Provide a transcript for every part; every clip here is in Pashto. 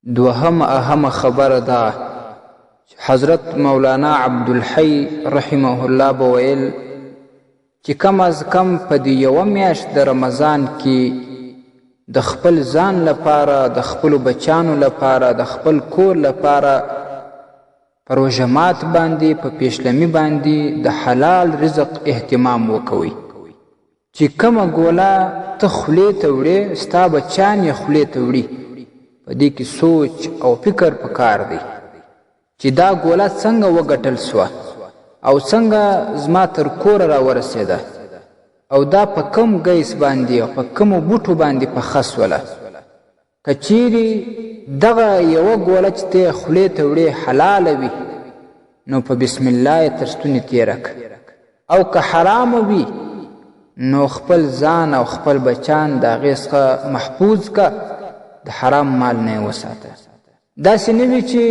دوهمه اهمه خبره دا چې حضرت مولانا عبدالحی رحمه الله به ویل چې کم از کم په دې یوه میاشت د رمضان کې د خپل ځان لپاره، د خپلو بچانو لپاره، د خپل کور لپاره په روژه مات باندې، په پیشلمي باندې د حلال رزق اهتمام وکوئ. چې کومه ګوله ته خولې ته وړې، ستا بچیان یې خولې ته وړي، په دې کې سوچ او فکر پکار دی. چې دا ګوله څنګه وګټل شوه او څنګه زما تر کوره راورسېده او دا په کوم ګیس باندې او په کومو بوټو باندې پخه شوله. که چیرې دغه یوه ګوله چې ته یې خولې ته وړې حلاله وي نو په بسم الله یې تر ستوني تېره کړه او که حرامه وي نو خپل ځان او خپل بچان د هغې څخه محفوظ که، د حرام مال نه یې وساته. داسې نه وي چې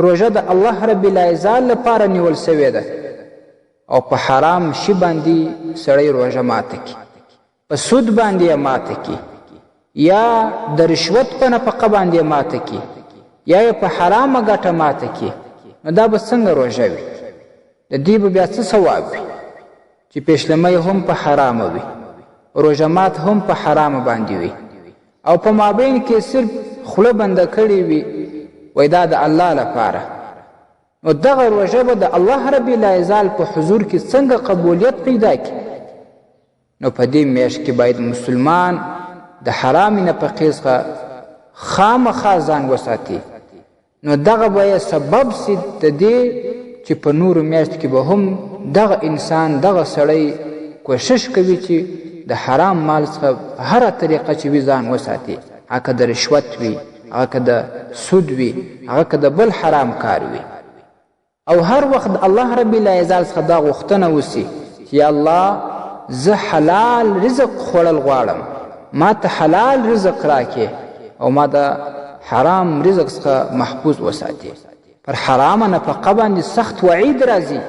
روژه د الله رب العزال لپاره نیول شوې ده او په حرام شي باندې سړی روژه ماته کړي، په سود باندې یې ماته کړي، یا د رشوت په نفقه باندې یې ماته کړي، یا یې په حرامه ګټه ماته کړي، نو دا به څنګه روژه وي؟ د دې به بیا څه ثواب وي چې پیشلمی هم په حرامه وي، روژه مات هم په حرامه باندې وي او په مابین کې صرف خوله بنده کړې وي، وای دا د الله لپاره. نو دغه روژه به د الله رب العزال په حضور کې څنګه قبولیت پیدا کړي؟ نو په دې میاشت کې باید مسلمان د حرامې نفقې څخه خامخا ځان وساتي. نو دغه به یې سبب سي د دې چې په نورو میاشتو کې به هم دغه انسان، دغه سړی کوشش کوي چې د حرام مال څخه هره طریقه چې وي ځان وساتي، هغه که د رشوت وي، هغه که د سود وي، هغه که د بل حرام کار وي. او هر وخت د الله رب العزال څخه دا غوښتنه وسي چې یا الله زه حلال رزق خوړل غواړم، ما ته حلال رزق راکې او ما د حرام رزق څخه محفوظ وساتې. پر حرامه نفقه باندې سخت وعید راځي.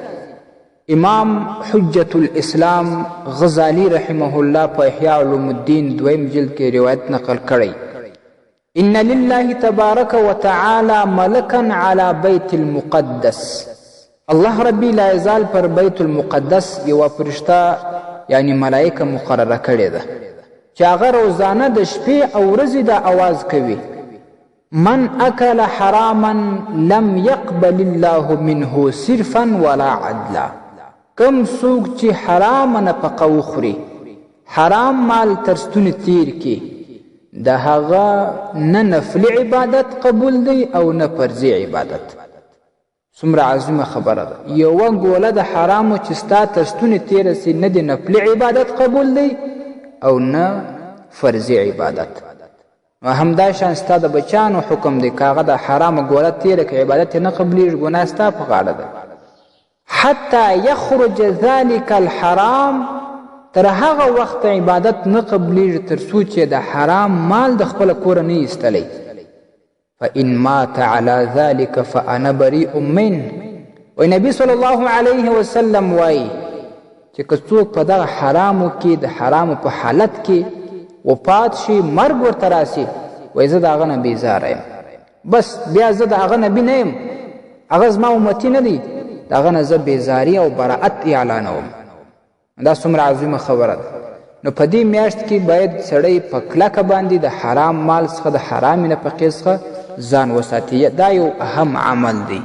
امام حجة الاسلام غزالی رحمه الله په احیاء علوم الدین دویم جلد کې روایت نقل کړی، ان لله تبارک وتعالی ملکا علی بیت المقدس، الله ربی لایزال پر بیت المقدس یوه فرشته یعنی ملائکه مقرره کړې ده چې هغه روزانه د شپې او ورځې دا اواز کوي، من اکل حراما لم يقبل الله منه صرفا ولا عدلا، کوم څوک چې حرامه نفقه وخوري، حرام مال تر ستوني تیر کړي، د هغه نه نفلي عبادت قبول دی او نه فرضي عبادت. څومره عظیمه خبره ده! یوه ګوله د حرامو چې ستا تر ستوني تیره سي، نه دې نفلي عبادت قبول دی او نه فرضي عبادت. نو همدا شان ستا د بچانو حکم دی، که هغه د حرامو ګوله تیره کړي، عبادت یې نه قبلیږي، ګناه ستا په غاړه ده. حتی یخرج ذلک الحرام، تر هغه وخته عبادت نه قبلیږي تر څو چې د حرام مال د خپله کوره نه ایستلی. فإن مات على ذلك فأنا بريء منه. وای نبی صلی الله علیه وسلم وای چې که څوک په دغه حرامو کې د حرامو په حالت کې وفات شي، مرګ ورته راسي، وای زه د هغه نه بیزاره یم، بس بیا زه د هغه نبی نه یم، هغه زما امتي نه دی، د هغه نه زه بیزاری او براءت اعلانوم. دا څومره عظیمه خبره ده. نو په دې میاشت کې باید سړی په کلکه باندې د حرام مال څخه، د حرامې نفقې څخه ځان وساتي. دا یو اهم عمل دی.